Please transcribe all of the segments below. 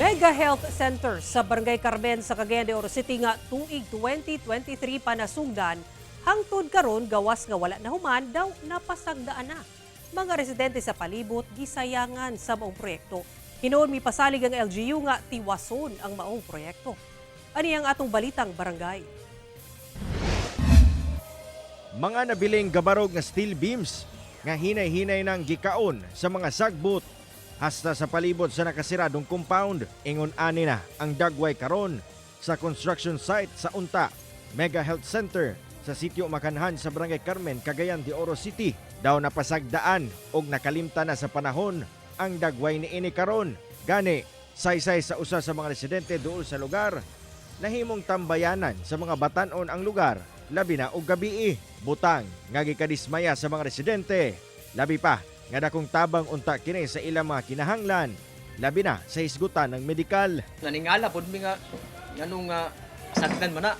Mega Health Center sa Barangay Carmen sa Cagayan de Oro City nga tuig 2023 pa nasugdan, hangtod karon gawas nga wala nahuman, daw napasagdaan na. Mga residente sa palibot gisayangan sa maong proyekto. Hinuon mipasalig ang LGU nga tiwason ang maong proyekto. Ani ang atong balitang barangay. Mga nabiling gabarog nga steel beams nga hinay-hinay nang gikaon sa mga sagbot hasta sa palibot sa nakasiradong compound. Ingon ani na ang dagway karon sa construction site sa Unta Mega Health Center sa sitio Makanhan sa Barangay Carmen, Cagayan de Oro City. Daw napasagdaan og nakalimta na sa panahon ang dagway niini karon. Gani, saysay sa usa sa mga residente duol sa lugar, nahimong tambayanan sa mga batanon ang lugar, labi na og gabii. Butang nga gikadismaya sa mga residente, labi pa nga dakong tabang unta kini sa ilang mga kinahanglan, labi na sa hisgutan ng medikal. Naningala pud mi nga ngano nga sagdan man na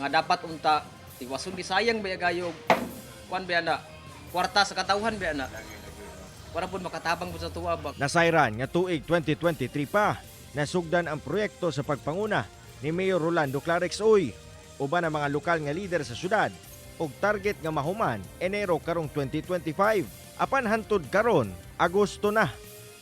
nga dapat unta tiwason, gisayang ba gayo, kuan ba na kwarta sa katawhan ba na para pud makatabang pud sa tuwa ba. Nasayran nga tuig 2023 pa nasugdan ang proyekto sa pagpanguna ni Mayor Rolando Klarex Uy uban ang mga lokal nga lider sa syudad og target nga mahuman Enero karong 2025. Apan hantud karon, Agosto na,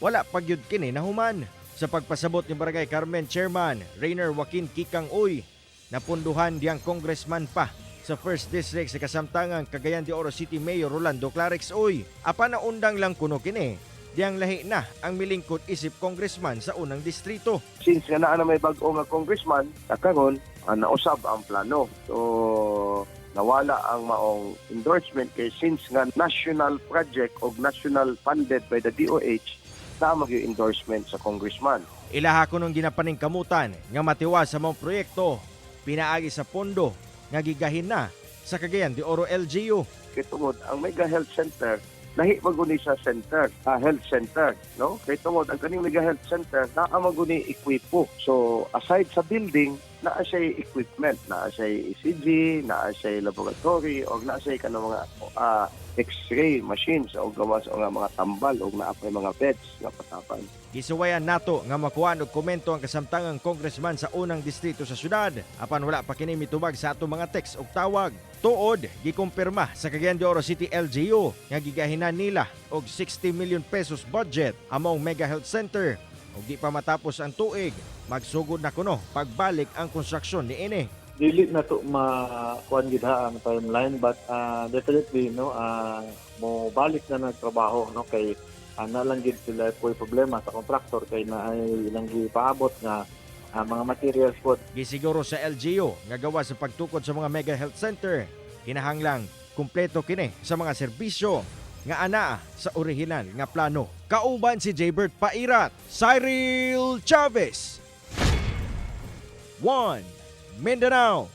wala pa gyud kini nahuman. Sa pagpasabot ni Barangay Carmen Chairman Rainer Joaquin Kikang Uy, napunduhan diyang congressman pa sa 1st District sa kasamtangang Cagayan de Oro City Mayor Rolando Klarex Uy. Apan naundang lang kuno kini diyang lahi na ang milingkod isip congressman sa unang distrito. Since nga naa na may bag-o nga congressman sa karon, nausab ang plano. So nawala ang maong endorsement kay since nga national project o national funded by the DOH na mag endorsement sa congressman. Ilaha kunong ginapaningkamutan nga matiwas sa mga proyekto pinaagi sa pondo nga gigahin na sa Cagayan de Oro LGU. Kay tungod ang Mega Health Center lahi man guni sa center, health center, no? Kay tungod ang kaning Mega Health Center naa man guni ekwipo. So aside sa building, naa siya equipment, naa siya ECG, naa siya laboratory og naa siya kanang mga X-ray machines o gawas o nga mga tambal og naa pay mga beds nga patapan. Gisuwayan nato nga makuha og komento ang kasamtangang congressman sa unang distrito sa syudad apan wala pa kini mitubag sa atong mga text ug tawag. Tuod, gikumpirma sa Cagayan de Oro City LGU nga gigahinan nila og 60 million pesos budget ang maong Mega Health Center ug di pa matapos ang tuig, magsugod na kuno pagbalik ang konstruksyon niini. Dili na to ma kuan gid ha ang timeline, but definitely, no, mo balik na nagtrabaho, no, kay na lang gid sila po problema sa contractor kay na ay ilang gipaabot nga mga materials po. Gisiguro sa LGU nga gawa sa pagtukod sa mga mega health center, kinahanglang kumpleto kini sa mga serbisyo nga anaa sa orihinal nga plano. Kauban si Jaybert Pairat, Cyril Chavez. 1 Mindanao.